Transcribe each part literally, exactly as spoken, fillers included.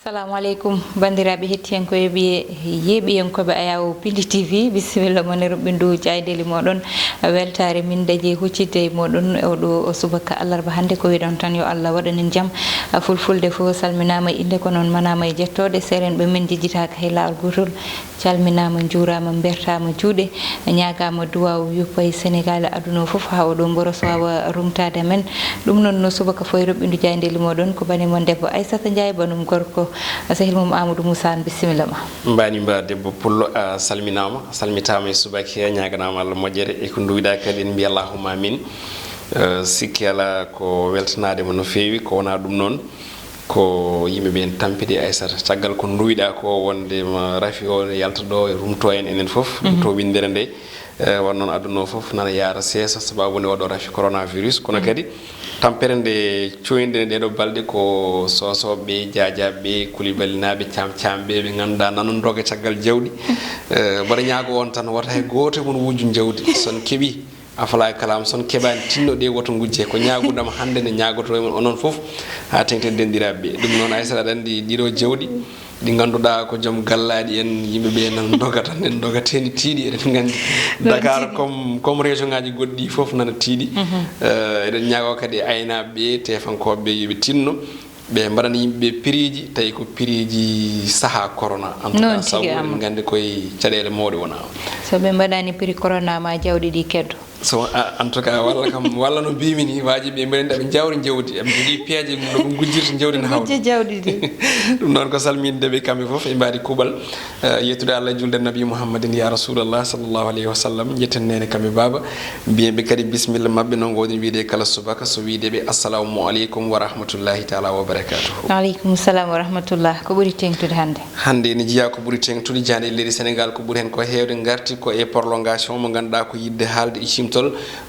Assalamu aleykum, banndiraaɓe hettiyankooɓe, yeeɓiyankooɓe Ayawo Pindi T V, bisimilla mon e ruɓɓindu jaayndeeli mooɗon. Weltaare min dañi huccitde e mooɗon oɗo subaka alarba hannde. Ko wiɗon tan, yo Allah waɗan en jam. Fulfulde fof salminaama e innde, kono on manaama e jettooɗe. Seerenɓe men njejjitaaka hay laawol gootol. Calminaama, njuuraama, mbertaama juuɗe, ñaagaama duwaaw yuppa e Senegaal, aduna o fof, haa oɗo mboroso waawa rumtaade men. Ɗum noon, no subaka fof e ruɓɓindu jaayndeeli mooɗon, ko bane mon debbo Aissata Ndiaye, banum gorko, sehil mum Amadou Moussa Anne, bisimilla ma. Mbaɗi mba debbo Pullo, a salminaama, a salmitaama e subaka he, ñaaganaama Allah moƴƴere, e ko nduwiɗaa kadi en mbiya allahumma amin. Eh, sikki alaa ko weltanaade mo no feewi, ko wonaa ɗum noon. Ko yimɓe ɓeen tampiti Aissata. Caggal ko nduwiɗaa ko wonde ma rafi o ne yalta ɗo e rumto en enen fof, mhm, rumto winndere nde. Eh, won noon aduna o fof nana yaara seesa sababu nde oɗo rafi coronavirus. Kono, mhm, kadi tampere nde coyniɗen ɗeɗo balɗe ko sosoɓe, jajaɓe, kulibalinaaɓe, camcamɓe, ɓe ngannduɗaa nana doga caggal jawdi. Eh, mboɗo ñaago on tan, wota hay gooto e mon wujju jawdi. Son keɓi, afala kalam, son keɓaani tinno ɗe, woto ngujje. Ko ñaagudam hannde nde ñaagoto e mon onon fof, haa teŋti e denɗiraaɓe ɓe. Ɗum noon, Aissata, aɗa anndi ɗiɗo jawɗi ɗi ngannduɗaa ko joom gallaaɗi en, yimɓe ɓe nan dogata, nen dogata heen tiiɗi, eɗen nganndi. Noon Dakar tigi. Comme, comme région ngaji goɗɗi fof nana tiiɗi. Mhm. Eh, eɗen ñaago kadi e aynaaɓe ɓe, tefankooɓe ɓe, yo ɓe tinno. Ɓe mbaɗana yimɓe ɓe piriiji, tawi ko piriiji sahaa corona. En tout cas, noon tigi, sabu eɗen nganndi koye caɗeele mawɗe wona. So ɓe mbaɗaani prix corona ma jawɗi ɗi keddo. So, a, en tout cas, walla kam, walla no mbimi ni, waaji ɓe mbaɗi nde ɓe jawri jawdi, ɓe njogii peeje no ɓe ngujjirta jawdi no hawri. Ngujja jawdi ɗi. Ɗum noon ko salminde ɓe kamɓe fof, ɓe mbaɗi kuuɓal, eh, yettude Allah e julde Nabi Muhammadin, ya Rasulallah, sallallahu alayhi wa sallam, jetten nene kamɓe baaba, mbiyen ɓe kadi bisimilla maɓɓe, no ngoɗen wiide kala subaka, so wiide ɓe assalamu aleykum wa rahmatullahi taala wa barakatuhu. Aleykum salam wa rahmatullah. Ko ɓuri teŋtude hannde? Hannde ene jeyaa ko ɓuri teŋtude, jaayndeeji leydi Senegaal ko ɓuri heen ko heewde ngarti ko e prolongation mo ngannduɗaa ko yiɗde haalde e cimtol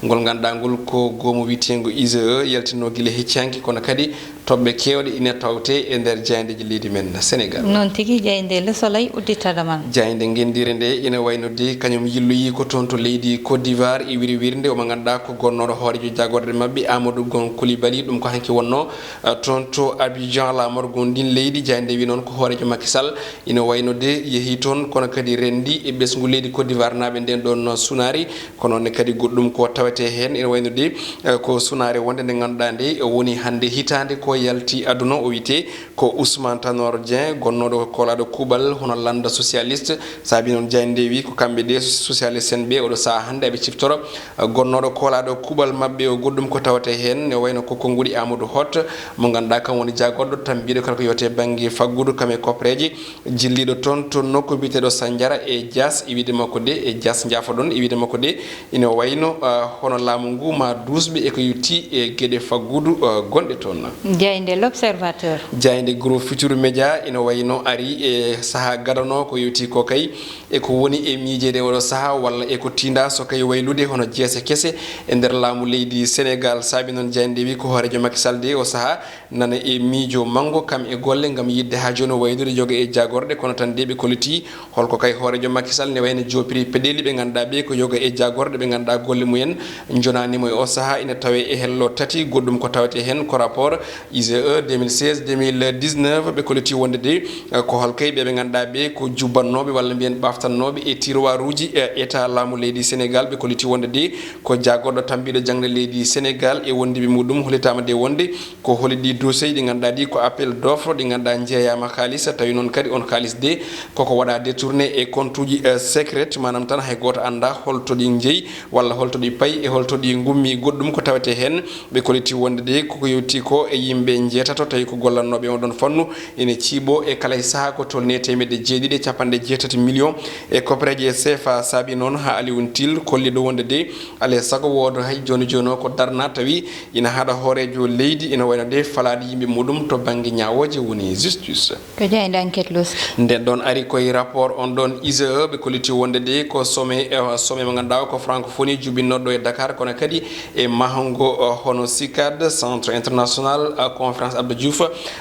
ngol ngannduɗaa ngol ko goomu wiyeteengo I G E yaltinoo gila hecci hanki, kono kadi toɓɓe keewɗe ina tawte e nder jaayndeeji leydi men Senegaal. Noon tigi, jaaynde Le Soleil udditata ma. Jaaynde ngenndiire nde ina waynude kañum yilloyii ko toon to leydi Côte d'Ivoire e wirwirnde omo ngannduɗaa ko gonnooɗo hooreejo jaagorɗe maɓɓe Amadou Gon Coulibaly, ɗum ko hanki wonnoo, eh, toon to Abidjan, laamorgo ndin leydi. Jaaynde wi noon ko hooreejo Macky Sall ina waynude yehii toon, kono kadi renndi e ɓesngu leydi Côte d'Ivoire naaɓe nden ɗon sunaari. Kono ne kadi goɗɗum ko tawetee heen ina waynude, eh, ko sunaare wonde nde ngannduɗaa nde woni hannde hitaande ko yalti aduna, o wiyetee ko Ousmane Tanor Dieng, gonnooɗo koolaaɗo kuuɓal hono lannda socialiste. Saabi noon jaaynde wi ko kamɓe ɗe socialiste en ɓe oɗo sahaa hannde aɓe ciftoro, eh, gonnooɗo koolaaɗo kuuɓal maɓɓe o goɗɗum ko tawetee heen ne wayno ko konnguɗi Amadou Hott mo ngannduɗaa kam woni jaagorɗo tambiiɗo kala ko yewte bannge faggudu kam e koppereeje. Jilliiɗo toon to nokku biyeteeɗo Sandiara e Dias, e wiyde makko de, e Dias, njaafoɗon, e wiyde makko de, ina wayno, ah, hono laamu ngu ma duusɓe e ko yowti e geɗe faggudu, ah, gonɗe toon. Jaaynde L'Observateur. Jaaynde Groupe Futurs Médias ina wayno ari e sahaa gadano ko yowti ko kay e ko woni e miijeede oɗo sahaa walla e ko tiinda so kay waylude hono jeese kese e nder laamu leydi Senegaal. Saabi noon jaaynde wi ko hooreejo Macky Sall de o sahaa nana e miijo manngo kam e golle ngam yiɗde haa jooni o waylude yoga e jaagorɗe, kono tan de ɓe kolliti holko kay hooreejo Macky Sall ne wayno joopiri peɗeeli ɓe ngannduɗaa ɓe ko yoga e jaagorɗe ɓe ngannduɗaa golle mumen njonaani mo e o sahaa ina tawee e hello tati, goɗɗum ko tawetee heen ko rapport I G E deux mille seize deux mille dix-neuf. Ɓe kolliti wonde de, eh, ko holkay ɓe ɓe ngannduɗaa ɓe ko jubbannooɓe walla mbiyen ɓaftannooɓe e tiroiruuji, eh, état laamu leydi Senegaal. Ɓe kolliti wonde de ko jaagorɗo tambiiɗo jaŋde leydi Senegaal e wondiiɓe muɗum hollitaama de wonde ko holi ɗi dossier ɗi ngannduɗaa ɗi ko appel d'offre ɗi ngannduɗaa njeeyaama kaalis, tawi noon kadi on kaalis de koko waɗa détourné e compte uji, eh, secret, maanaam tan hay gooto anndaa holto ɗi njeyi walla holto ɗi payi e holto ɗi ngummi. Goɗɗum ko tawetee heen ɓe kolliti wonde de koko yowti ko e yimɓe njeetato tawi ko gollannooɓe e on ɗon fannu ene ciiɓo e kala e sahaa ko tolni e teemedde jeeɗiɗi e capanɗe jeetati million e koppereeje C F A. Saabi noon haa Alioune Tine kolliɗo wonde de alaa e sago wooda hay jooni jooni o ko darna tawi ina haɗa hooreejo leydi ina wayno de falaade yimɓe muɗum to bannge ñaawooje woni justice. Ko jaaynde Enquête Lost. Nden ɗon ari koye rapport on ɗon I G E ɓe kolliti wonde de ko sommet, eh, sommet mo ngannduɗaa o ko francophonie jubinnoɗo e Dakar kono kadi e mahango, eh, hono CICAD, Centre International, eh, Conférence Abdou Diouf,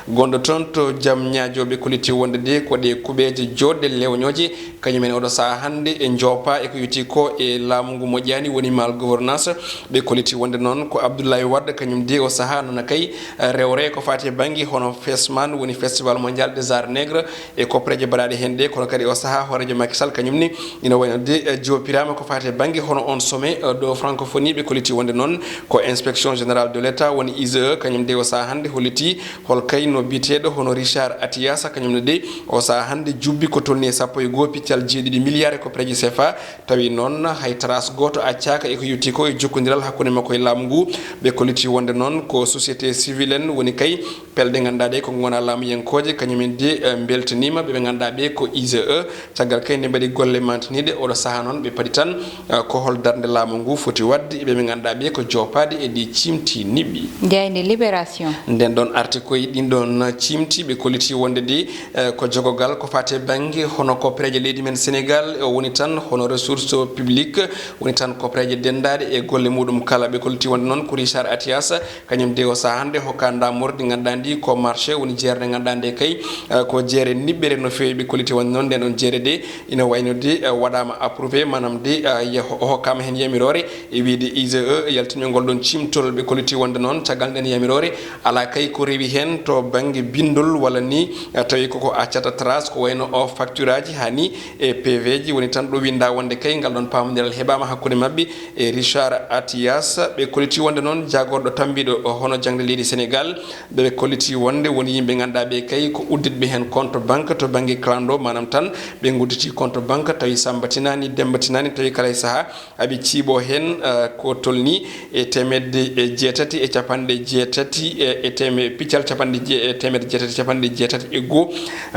gonɗo toon to Diamniadio. Ɓe kolliti wonde de ko ɗe kuɓeeje jooɗɗe lewñooje kañum en oɗo sahaa hannde e joopa e ko yowti ko e laamu ngu moƴƴaani woni mal gouvernance. Ɓe kolliti wonde noon ko Abdoulaye Wade kañum de o sahaa nana kay, eh, rew Ore ko fati e bannge hono fesman, woni Festival Mondial des Arts Nègres, e koppareeje baɗaaɗe heen ɗe, kono kadi o sahaa hooreejo Macky Sall kañum ne ina wayi no de, eh, joopiraama ko fati e bannge hono on sommet, eh, ɗo francophonie. Ɓe kolliti wonde noon ko Inspection Générale de l'État, woni I G E, kañum de o sahaa hannde holliti hol kayno biyeteeɗo hono Richard Atiyasa, kañum ne de o sahaa hannde jubbi ko tolni e sappo e goo piccal jeeɗiɗi milliards e koppareeje C F A. Tawi noon hay trace gooto accaaka e ko yowti ko e jokkondiral hakkunde makko e laamu ngu. Ɓe kolliti wonde noon ko société civile en woni kay pelɗe ngannduɗaa ɗe ko ngona laamuyankooje, kañum en de, eh, mbeltaniima ɓe ɓe ngannduɗaa ɓe ko I G E. Caggal kay nde mbaɗi golle mantiniiɗe oɗo sahaa noon, ɓe paɗi tan, eh, ko hol darnde laamu ngu foti waɗde e ɓe ɓe ngannduɗaa ɓe ko joopaaɗe e ɗi ciimti niɓɓi. Jaaynde Libération. Nden ɗon arti koye ɗin ɗon ciimti, ɓe kolliti wonde de, eh, ko jogogal ko fati e bannge hono koppareeje leydi men Sénégal, eh, woni tan hono ressource publique, woni tan koppareeje denndaaɗe e golle muɗum kala. Ɓe kolliti wonde noon ko Richard Atiyas, kañum de o sahaa hannde hokka ndaamordi ngannduɗaa ndi ko marché, woni jeere nde ngannduɗaa nde kay, eh, ko jeere niɓɓere no feewi. Ɓe kolliti wonde noon nden ɗon jeere de ina wayno de, eh, waɗaama approuvé, maanaam de, eh, ya-, o hokkaama heen yamiroore e wiyde I G E yaltinɓe ngol ɗon ciimtol. Ɓe kolliti wonde noon caggal nden yamiroore alaa kay ko rewi heen to bannge binndol walla ni, eh, tawi koko accata trace ko wayno o facture aji haa ni e P V ji, woni tan ɗo winnda wonde kay ngal ɗon paamondiral heɓaama hakkunde maɓɓe e Richard Atiyas. Ɓe kolliti wonde noon jaagorɗo tammbiiɗo hono jaŋde leydi Sénégal, ɓe kolliti wonde woni yimɓe ngannduɗaa ɓe kay ko udditɓe heen compte banque to bannge clando, maanaam tan ɓe ngudditi compte banque tawi Samba tinaani, Demba tinaani, tawi kala e sahaa aɓe ciiɓo heen, eh, ko tolni e teemedde e jeetati e capanɗe jeetati e, e teeme-, piccal capanɗe je-, e teemedde jeetati capanɗe jeetati e goo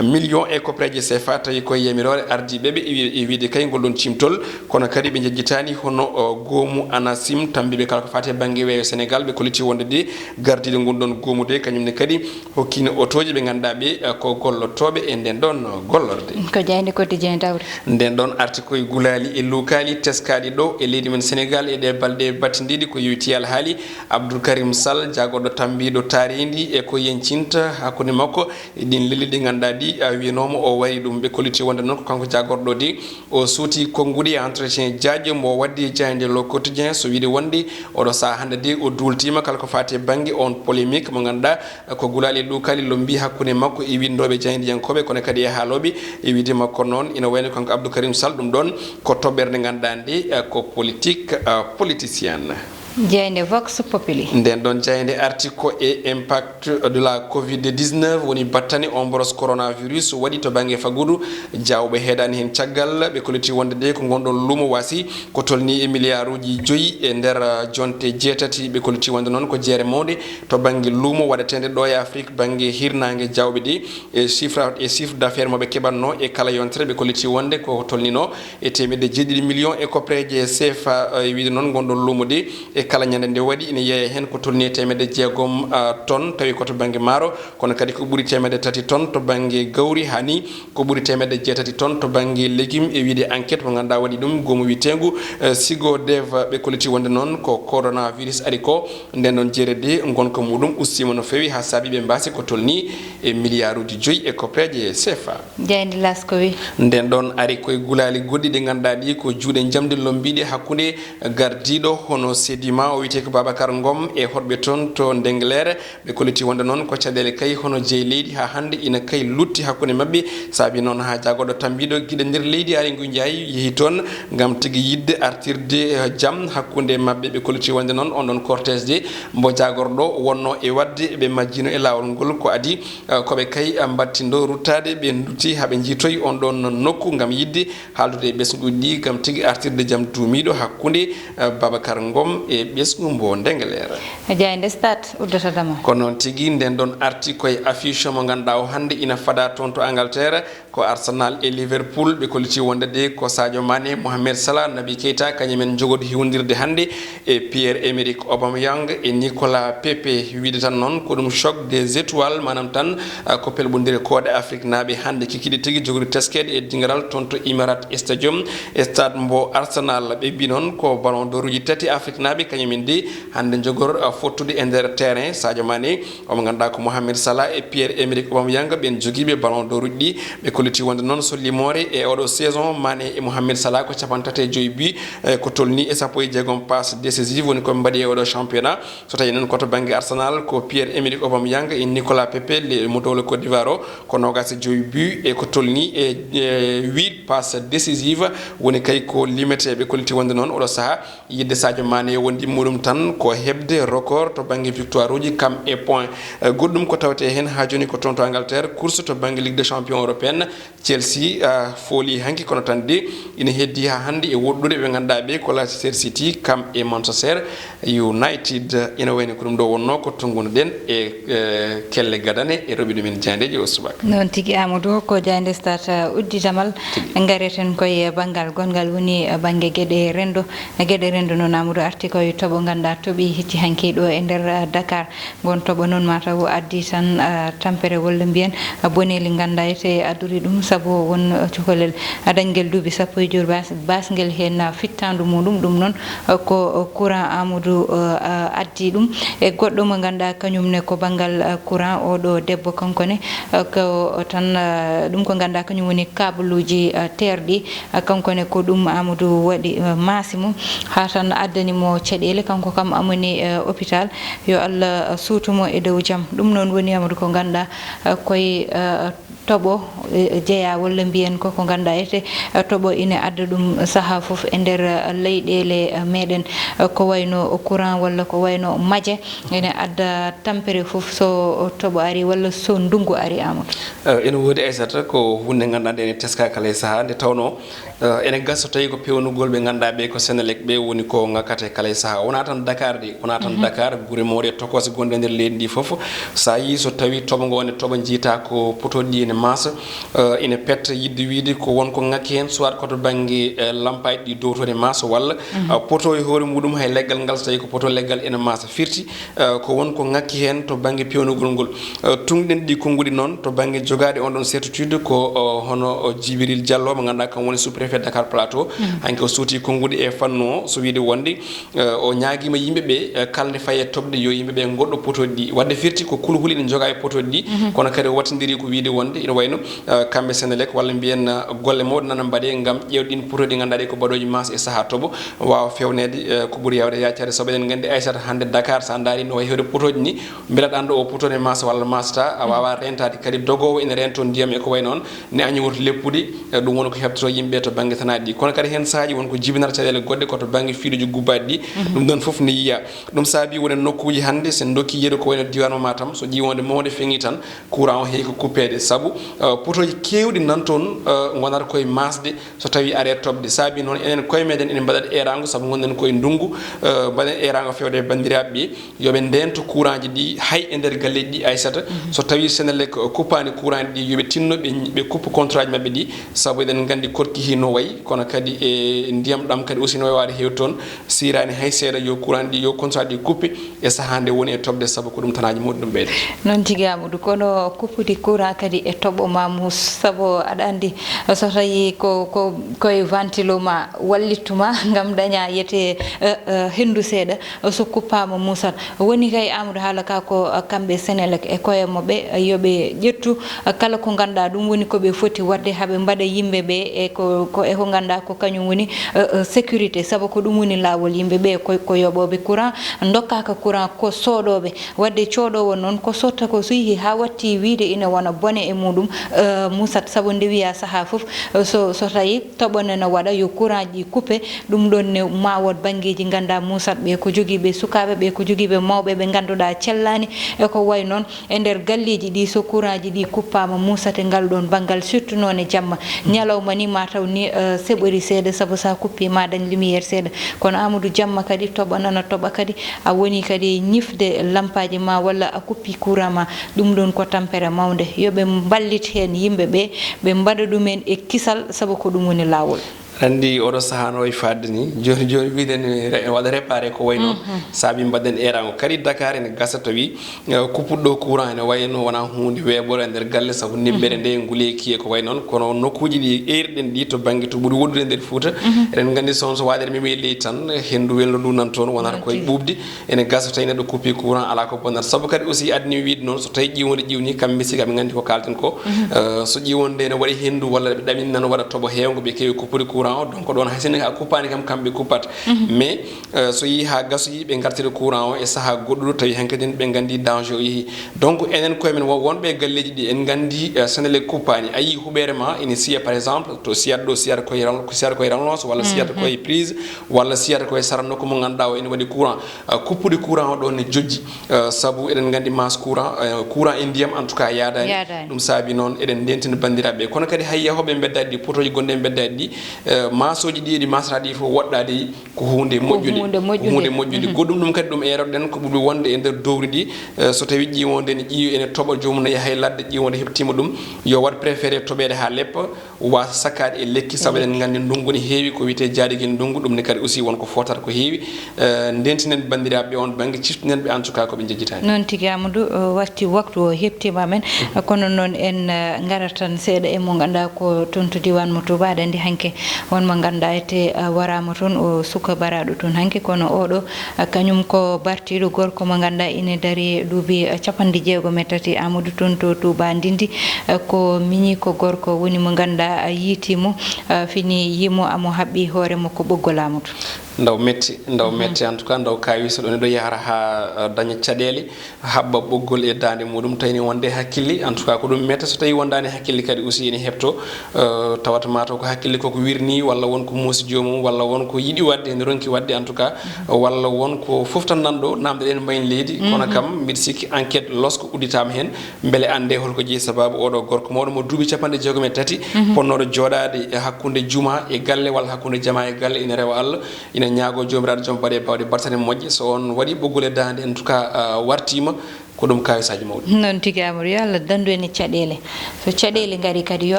million e koppareeje C F A, tawi koye yamiroore ardiiɓe ɓe e wi-, e wiyde kay ngol ɗon ciimtol, kono kadi ɓe njejjitaani hono, o, goomu ANACIM tammbiiɓe kala ko fati e bannge weeyo Sénégal. Ɓe kolliti wonde de gardiiɗo ngun ɗon goomu de kañum ne kadi hokkiino otooji ɓe ngannduɗaa ɓe, eh, ko gollotooɓe e nden ɗon gollorde. Ko jaaynde Quotidien tawde. Nden ɗon arti koye gulaali e luukaali teskaaɗi ɗo e leydi men Sénégal e ɗe balɗe battindiiɗi ko yowiti alhaali Abdoul Karim Sall, jaagorɗo tammbiiɗo taarindi e ko yencinta hakkunde makko e ɗin lelli ɗi ngannduɗaa ɗi, a, wiyanooma o wari ɗum. Ɓe kolliti wonde noon ko kanko jaagorɗo de o suuti konnguɗi e entretien jaajɗo mo waddi e jaaynde Le Quotidien, so wiyde wonde oɗo sahaa hannde de o duultiima kala ko fati e bannge on polémique mo ngannduɗaa ko gulaali e luukaali lombii hakkunde makko e winndooɓe jaayndiyankooɓe, kono kadi e haalooɓe. E wiyde makko noon, ina wayno kanko Abdou Karim Sall, ɗum ɗoon ko toɓɓere nde ngannduɗaa nde, eh, ko politique, eh, politicienne. Jaaynde Vox Populi. Nden ɗoon jaaynde arti ko e impact de la covid dix-neuf, woni battane omboros coronavirus waɗi to bannge faggudu jawɓe heedaani heen caggal. Ɓe kolliti wonde de ko ngon ɗon luumo waasi ko tolni e miliyaaruuji joyi e nder, eh, jonte jeetati. Ɓe kolliti wonde noon ko jeere mawnde to bannge luumo waɗeteende ɗo e Afrik, bannge hirnaange jawɓe ɗi, e chiffre, e chiffre d'affaires mo ɓe keɓatno e kala yontere. Ɓe kolliti wonde ko tolnino e teemedde jeeɗiɗi million e koppareeje C F A, e wiyde noon ngon ɗon luumo de e kala ñande nde waɗi ina yeeya heen ko tolni e teemedde jeegom, ah, tonnes tawi ko to bannge maaro, kono kadi ko ɓuri teemedde tati tonnes to bannge gawri, haa ni ko ɓuri teemedde jeetati tonnes to bannge légumes e wiyde enquête mo ngannduɗaa waɗi ɗum goomu wiyeteengu, eh, Sigo Dev. Ɓe kolliti wonde noon ko coronavirus ari ko nden ɗon jeere de ngonka muɗum ustiima no feewi haa saabi ɓe mbaasi ko tolni e miliyaaruuji joyi e koppareeje C F A. Jaaynde Laas ko wi? Nden ɗon ari koye gulaali goɗɗi ɗi ngannduɗaa ɗi ko juuɗe njamndi lombiiɗe hakkunde gardiiɗo hono Sedima, o wiyetee ko Babacar Ngom e hoɗɓe toon to Ndengleer. Ɓe kolliti wonde noon ko caɗeele kay hono jeyi leydi haa hannde ina kay lutti hakkunde maɓɓe. Saabi noon haa jaagorɗo tammbiiɗo giɗo nder leydi Aly Ngouille Ndiaye yehi toon ngam tigi yiɗde artirde, eh, jam hakkunde maɓɓe. Ɓe kolliti wonde noon on ɗon cortège de mbo jaagorɗo wonno e waɗde ɓe majjino e laawol ngol ko adi, eh, ko ɓe kay, eh, mbattindo ruttaade ɓe ndutti haa ɓe njiitoyi on ɗon nokku ngam yiɗde haaldude e ɓesnguuji ɗi ngam tigi artirde jam duumiiɗo hakkunde, eh, Babacar Ngom e ɓesngu mbo Ndengeleer. Jaaynde Stade uddata dama. Ko noon tigi, nden ɗon arti koye affiche mo ngannduɗaa o hannde ina fada toon to Angleterre, ko Arsenal e Liverpool. Ɓe kolliti wonde de ko Sadio Mané, Mohamed Salah, Naby Keita, kañum en njogori hiwndirde hannde e Pierre-Emerick Aubameyang e Nicolas Pepe. Wiyde tan noon ko ɗum choc des étoiles, maanaam tan, ah, ko pelɓondire koode Afriknaaɓe hannde kikiiɗe tigi jogori teskeede e dingiral toon to Emirates Stadium, e stade mbo Arsenal. Ɓe mbi noon ko Ballon d'Or uji tati Afriknaaɓe Kañum indi hannde njogor, uh, fottude e nder terrain. Sadio Mané, omo ngannduɗaa ko Mohamed Salah e Pierre-Emerick Aubameyang, ɓeen jogiiɓe ballon d'or uji ɗi. Ɓe kolliti wonde noon so limoore e oɗo saison, Mané e Mohamed Salah ko capanɗe tati e joyi bi, eh, ko tolni e sappo e jeegom passe décisive woni ko ɓe mbaɗi e oɗo championnat. So tawi noon ko to bannge Arsenal, ko Pierre-Emerick Aubameyang e Nicolas Pepe, le mo dowla Côte d'Ivoire o, ko noogaas e joyi bi e ko tolni e, e huit passe décisive woni kay ko limetee. Ɓe kolliti wonde noon oɗo sahaa yidde Sadio Mané wondi muɗum tan ko heɓde record to bannge victoire uji kam e point. Eh, goɗɗum ko tawetee heen haa jooni ko toon to Angleterre, course to bannge Ligue des Champions européenne. Chelsea, ah, fooli hanki, kono tan de ina heddi haa hannde e woɗɗude ɓe ngannduɗaa ɓe ko Leicester City kam e Manchester United. Ina wayno ko ɗum ɗo wonnoo ko tonngunoɗen e, eh, kelle gadane e roɓi ɗumen jaayndeeji o subaka. Noon tigi, Amadou, ko jaaynde Stade, uh, uddidamal. Tigi. Ngareten koye banngal gonngal woni, uh, bannge geɗe renndo. Geɗe renndo noon, Amadou, arti koye toɓo ngannduɗaa toɓi hecci hanki ɗo e nder, uh, Dakar. Ngon toɓo noon mataw addi tan, uh, tampere walla mbiyen, uh, boneeli ngannduɗaa ete addori ɗum sabu won, uh, cukalel, uh, dañgel duuɓi sappo e joy bas-, basgel heen, uh, fittaandu muɗum. Ɗum noon, uh, ko, uh, courant Amadou, uh, uh, addi ɗum. E goɗɗo mo ngannduɗaa kañum ne ko banngal, uh, courant, oɗo debbo kanko ne, uh, ko tan, uh, ɗum ko ngannduɗaa kañum woni kabaluuji, uh, teerɗi, uh, kanko ne ko ɗum Amadou waɗi, uh, maasi mum haa tan addani mo caɗeele. Kanko kam amoni, uh, hôpital, yo Allah, uh, suutu mo e dow jam. Ɗum noon woni Amadou ko ngannduɗaa, uh, koye, uh, toɓo, eh, jeyaa walla mbiyen ko ko ngannduɗaa ete, eh, toɓo ina adda ɗum sahaa fof e nder, eh, leyɗeele, eh, meɗen, eh, ko wayno courant walla ko wayno maje ina adda tampere fof so toɓo ari walla so ndunngu ari, Amadou. Eh, ina woodi, Aissata, ko huunde ngannduɗaa nde ene teskaa kala e sahaa nde tawnoo Eh, ene gasa so tawi ko peewnugol ɓe ngannduɗaa ɓe ko Senelec ɓe woni ko ŋakkata e kala e sahaa. Wonaa tan Dakar de, wonaa tan Dakar, gure mawɗe e tokoosi gonɗe e nder leydi ndi fof. So a yii so tawi toɓo ngo ne toɓo njiita ko potooɗi ɗi ene maasa, eh, ene petta yiɗde wiide ko won ko ŋakki heen, soit ko to bannge, eh, lampaaji ɗi dowto ne maasa walla, eh, poto e hoore muɗum hay leggal ngal so tawi ko poto leggal ene maasa. Firti, eh, ko won ko ŋakki heen to bannge peewnugol ngol. Eh, tungɗen ɗi konnguɗi noon to bannge jogaade on ɗon certitude ko, eh, hono, eh, Djibril Diallo mo ngannduɗaa kam woni sous-préfet Dakar Plateau. Hanki o suuti konnguɗi e fannu o, so wiide wonde, eh, o ñaagiima yimɓe ɓe, eh, kala nde fayi e toɓde yo yimɓe ɓe ngoɗɗo potooɗi ɗi. Waɗde firti ko kulhuli ɗi jogaa e potooɗi ɗi, kono kadi o wattindiri ko wiide wonde ina wayno, eh, kamɓe Senelec walla mbiyen, eh, golle mawɗe nana mbaɗee ngam ƴeewde ɗin potooɗi ɗi ngannduɗaa ɗi ko baɗooji maas e sahaa toɓo. Waawa fewneede, eh, ko ɓuri yaawde yaaccade, sabu eɗen nganndi, Aissata, hannde Dakar, so a ndaarii no wayi heewde potooji ni, mbiɗa annda o potoo ne maasa walla maasata, a waawaa reentaade. Kadi dogoowo ina reentoo ndiyam e ko wayi noon, ne añi woto leppude, eh, ɗum woni ko heɓtotoo yimɓe to bannge tanaaɗi ɗi. Kono kadi heen sahaaji won ko jibinata caɗeele goɗɗe ko to bannge fiiluuji gubbaaɗi ɗi. Ɗum ɗoon fof ne yiyaa. Ɗum saabii won e nokkuuji hannde, so en ndokki yeru ko wayi no diiwaan mo Matam, so ƴiiwoonde mawnde feŋii tan, courant o heewi ko kuppeede, sabu, eh, potooji keewɗi nan toon, eh, ngonata koye maasde, so tawi are toɓde. Saabi noon enen koye meɗen ene mbaɗat eeraango sabu ngonɗen koye ndunngu, eh, mbaɗen eeraango fewde e banndiraaɓe ɓe, yo ɓe ndeento courantji ɗi hay e nder galleeji ɗi, Aissata. So tawi Senelec kuppaani courantji ɗi, yo ɓe tinno ɓe, ɓe kuppa contratji maɓɓe ɗi, sabu eɗen nganndi Korki hi no wayi, kono kadi e ndiyam ɗam kadi aussi no wayi waade heewde toon. Siiraani hay seeɗa yo courant ɗi, yo contrat ɗi kuppe e sahaa nde woni e toɓde, sabu ko ɗum tanaaji muɗum ɓeyde. Noon tigi, Amadou, kono kuppude courant kadi e toɓo ma muus, sabu aɗa anndi so tawi ko, ko, koye ventilo ma wallittu ma ngam daña yete, eh, eh, henndu seeɗa, so kuppaama muusat. Woni kay, Amadou, haala ka ko, eh, kamɓe Senelec e koye maɓɓe, eh, yo ɓe ƴettu, eh, kala ko ngannduɗaa ɗum woni ko ɓe foti waɗde haa ɓe mbaɗa yimɓe ɓe e ko, ko, e ko ngannduɗaa ko kañum woni, eh, eh, sécurité, sabu ko ɗum woni laawol yimɓe ɓe ko, ko yoɓooɓe courant, ndokkaaka courant ko soodooɓe. Waɗde coodoowo noon ko sotta ko so yehi haa watti wiide ina wona bone e muɗum, eh, musat, sabu nde wiyaa sahaa fof, eh, so, so tawi toɓo ne no waɗa yo courant ji kuppe, ɗum ɗoon ne ma wood banngeeji ngannduɗaa musat ɓe ko jogiiɓe sukaaɓe ɓe ko jogiiɓe mawɓe ɓe ngannduɗaa cellaani e ko wayi noon. E nder galleeji ɗi, so courantji ɗi kuppaama, muusate ngal ɗoon banngal, surtout noon e jamma. Ñalawma ni, ma taw ni, eh, seɓori seeɗa, sabu so a kuppii, ma dañ lumière seeɗa. Kono Amadou, jamma kadi, toɓo nana toɓa kadi, a woni kadi ñifde lampaaji ma, walla a kuppii courant ma. Ɗum ɗoon ko tampere mawnde. Yo ɓe mballit heen yimɓe ɓe, ɓe mbaɗa ɗum en e kisal, sabu ko ɗum woni laawol. Aɗa anndi oɗo sahaa no wayi faaɗde ni, jooni jooni mbiɗen re-, waɗa réparé ko wayi noon, saabi mbaɗen eeraango. Kadi Dakar ene gasa tawi, eh, kuppuɗo courant ene wayi no wonaa huunde weeɓore e nder galle, sabu niɓɓere nde nguleeki e ko wayi noon. Kono nokkuuji ɗi eerɗen ɗi to bannge to ɓuri woɗɗude e nder Fuuta, eɗen nganndi so, so waɗere memi e leydi tan, henndu welndu ndu nan toon, wonata koye ɓuuɓde. Ene gasa tawi neɗɗo kuppi courant alaa ko bonnata. Sabu kadi aussi adni wiide noon, so tawi ƴiwonde ƴiwni, kam mi sikki aɓe nganndi ko kaalten ko. Eh, so ƴiwonde ene waɗi henndu walla ɓe ɗamin nan waɗa toɓo heewngo, ɓe keewi kuppude courant o, donc ɗoon hay sinno a kuppaani kam, kamɓe kuppata. Mais, eh, so yii haa gasoyi, ɓe ngartira courant o e sahaa goɗɗuɗo, tawi hankadi ɓe nganndi danger o yehi. Donc enen koye men won-, wonɓe e galleeji ɗi, en nganndi, eh, Senelec kuppaani. A yii huɓeere ma ene siya, par exemple, to siyata ɗo, siyata koye ran-, ko siyata koye rallonge, walla siyata koye prise, walla siyata koye sara nokku mo ngannduɗaa o ene waɗi courant. Ah, kuppude courant o ɗon ne jojji, ah, sabu eɗen nganndi masse courant, ah, courant e ndiyam, en tout cas, yaadaani. Yaadaani. Ɗum saabi noon eɗen ndeentina banndiraaɓe. Kono kadi hay yahooɓe mbeddaaji ɗi, potooji gonɗi e mbeddaaji ɗi, eh, massooji ɗi, ɗi masata ɗi fof woɗɗaade ko huunde moƴƴude. Ko huunde moƴƴude. Huunde moƴƴude. Goɗɗum ɗum kadi ɗum eeroɗen ko ɓuri wonde e nder dowri ɗi, eh, so tawi ƴiwonde ne ƴiwi ene toɓa, joomum ne yaha e ladde, ƴiwonde heɓtiima ɗum, yo waɗ préféré toɓeede haa leppa, waasa sakkaade e lekki, sabu eɗen nganndi ndunngu ne heewi ko wiyetee jaadigel ndunngu, ɗum ne kadi aussi won ko footata ko heewi. Eh, ndentinen banndiraaɓe on bannge, ciftinen ɓe en tout cas ko ɓe njejjitaani. Noon tigi, Amadou, eh, watti waktu o heɓtiima men, kono noon en, eh, ngarat tan seeɗa e mo ngannduɗaa ko toon to diiwaan mo Touba. Aɗa anndi hanki won mo ngannduɗaa ete, eh, waraama toon, o suka baraaɗo toon hanki, kono oɗo, eh, kañum ko bartiiɗo gorko mo ngannduɗaa ine daari duuɓi, eh, capanɗe jeegom e tati, Amadou, toon to Touba Ndindi. Eh, ko miñi ko gorko woni mo ngannduɗaa a yiiti mo, eh, fini yimo amo haɓɓi hoore makko ɓoggol Amadou. Ndaw metti, ndaw metti en tout cas, ndaw kaawi so ɗo neɗɗo yahata haa, eh, daña caɗeele, haɓɓa ɓoggol e daande muɗum, tawi ne wonde hakkille, en tout cas ko ɗum metti. So tawi wondaani hakkille kadi aussi ene heɓto, eh, tawata mataw ko hakkille koko wirni, walla won ko muusi joomum, walla won ko yiɗi waɗde, ene ronki waɗde en tout cas, walla won ko fof tan nan ɗo, namde ɗen mbayin leydi, kono kam mbiɗa sikki enquête losko udditaama heen, mbele annde holko jeyi sababu oɗo gorko mawɗo mo duuɓi capanɗe jeegom e tati, ponnooɗo jooɗaade e hakkunde juma e galle, walla hakkunde jama e galle, ina rewa Allah, ina ñaago Joomiraaɗo joom baɗe bawɗe battane moƴƴe, so on waɗi ɓoggol e daande, en tout cas, ah, wartiima, ko ɗum kawisaaji mawɗi. Noon tigi, Amadou, yo Allah danndu en e caɗeele. So caɗeele ngari kadi, yo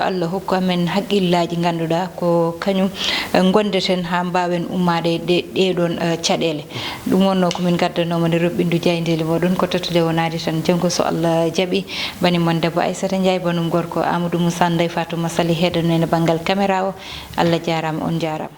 Allah hokku amen haqqillaaji ngannduɗaa ko kañum, eh, ngonndeten haa mbaawen ummaade e ɗe, ɗee ɗoon, eh, caɗeele. Ɗum wonnoo ko min ngaddanoo mo nde roɓɓindu jaayndeeli mooɗon, ko tottude wonaade tan. Janngo so Allah jaɓi, bani mon debbo Aissata Ndiaye, banum gorko Amadou Moussa, Ndeye Fatouma Sali heedano en e banngal caméra o. Allah jaaraama, on njaaraama.